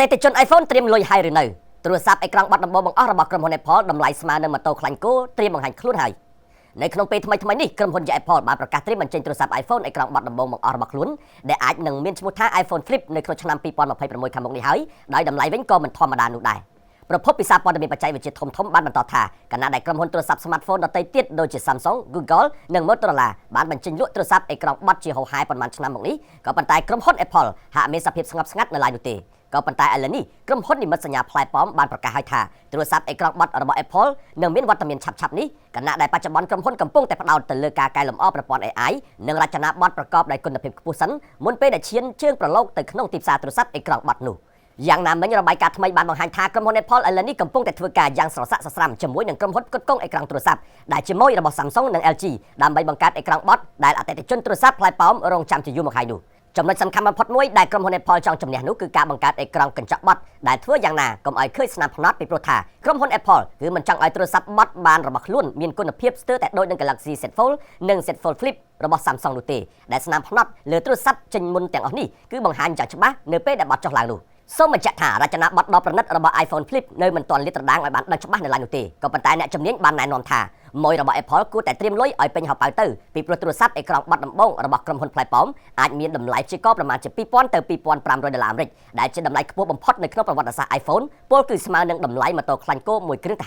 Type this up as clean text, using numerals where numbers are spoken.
តិថិជន iPhone ត្រៀមលុយហើយឬនៅទូរស័ព្ទអេក្រង់បត់ដំបូងបង្អស់របស់ក្រុមហ៊ុន Apple តម្លៃស្មើនឹងម៉ូតូខ្លាញ់គោត្រៀមបង្ហាញខ្លួនហើយនៅក្នុងពេលថ្មីៗនេះក្រុមហ៊ុន Apple បានប្រកាសត្រៀមបញ្ចេញទូរស័ព្ទ iPhone អេក្រង់បត់ដំបូងបង្អស់របស់ខ្លួនដែលអាចនឹងមានឈ្មោះថា iPhone Flip នៅក្នុងឆ្នាំ2026ខាងមុខនេះហើយដោយតម្លៃវិញក៏មិនធម្មតានោះដែរប្រភពពីសារព័ត៌មានបច្ចេកវិទ្យាធំៗបានបន្តថាខណៈដែលក្រុមហ៊ុនទូរស័ព្ទ smartphone ដទៃទៀតដូចជា Samsung, Google និង Motorola បានបញ្ចេញលក់ទូរស័ព្ទអេក្រង់បត់ជាហូរហែប៉ុន្មានឆ្នាំមកនេះក៏ប៉ុន្តែក្រុមហ៊ុន Apple ហាក់មានសភាពស្ងប់ស្ងាត់នៅឡើយនោះទេក៏ប៉ុន្តែឥឡូវនេះក្រុមហ៊ុននិមិត្តសញ្ញាផ្លែប៉ោមបានប្រកាសឲ្យថាទូរស័ព្ទអេក្រង់បត់របស់ Apple នឹងមានវត្តមានឆាប់ៗនេះខណៈដែលបច្ចុប្បន្នក្រុមហ៊ុនកំពុងតែផ្ដោតទៅលើការកែលម្អប្រព័ន្ធ AI និងរចនាបថប្រកបដោយគុណភាពខ្ពស់សិនមុនពេលដែលឈានជើងប្រឡូកទៅក្នុងទីផ្សារទូរស័ព្ទអេក្រង់បត់នោះយ៉ាងណាមិញរបាយការណ៍ថ្មីបានបង្ហាញថាក្រុមហ៊ុន Apple ឥឡូវនេះកំពុងតែធ្វើការយ៉ាងស្រសាក់សស្រាំជាមួយនឹងក្រុមហ៊ុនផ្គត់ផ្គង់អេក្រង់ទូរស័ព្ទដែលជាម៉ូយរបស់ Samsung និង LG ដើម្បីបង្កើតអេក្រង់បត់ដែលអតិថិជនទូរស័ព្ទផ្លែប៉ោមរងចាំជាយូរមកហើយនោះចំណុចសំខាន់បំផុតមួយដែលក្រុមហ៊ុន Apple ចង់ជំនះនោះគឺការបង្កើតអេក្រង់កញ្ចក់បត់ដែលធ្វើយ៉ាងណាកុំឲ្យឃើញស្នាមផ្នត់ពីព្រោះថាក្រុមហ៊ុន Apple គឺមិនចង់ឲ្យទូរស័ព្ទបត់បានរបស់ខ្លួនមានគុណភាពស្ទើរតែដូចនឹង Galaxy Z Fold និង Z Fold Flip របស់ Samsung នោះទេដែលស្នាមផ្នត់លើទូរស័ព្ទចេញមុនទាំងអស់នេះគឺបង្ហាញយ៉ាងច្បាស់នៅពេលដែលបត់ចុះឡើងនោះសូមបញ្ជាក់ថារចនាបថដ៏ប្រណិតរបស់ iPhone Flip នៅមិនទាន់លាតត្រដាងឲ្យបានដឹងច្បាស់នៅឡើយនោះទេក៏ប៉ុន្តែអ្នកជំនាញបានណែនាំថាម៉ូយរបស់ Apple គួរតែត្រៀមលុយឲ្យពេញហោប៉ៅទៅពីព្រោះទូរស័ព្ទអេក្រង់បត់ដំបូងរបស់ក្រុមហ៊ុនផ្លែប៉ោមអាចមានតម្លៃជាកប្រមាណជា2000ទៅ2500ដុល្លារអាមេរិកដែលជាតម្លៃខ្ពស់បំផុតនៅក្នុងប្រវត្តិសាស្ត្រ iPhone ពោលគឺស្មើនឹងតម្លៃម៉ូតូខ្លាញ់គោមួយគ្រឿងទៅហើយ។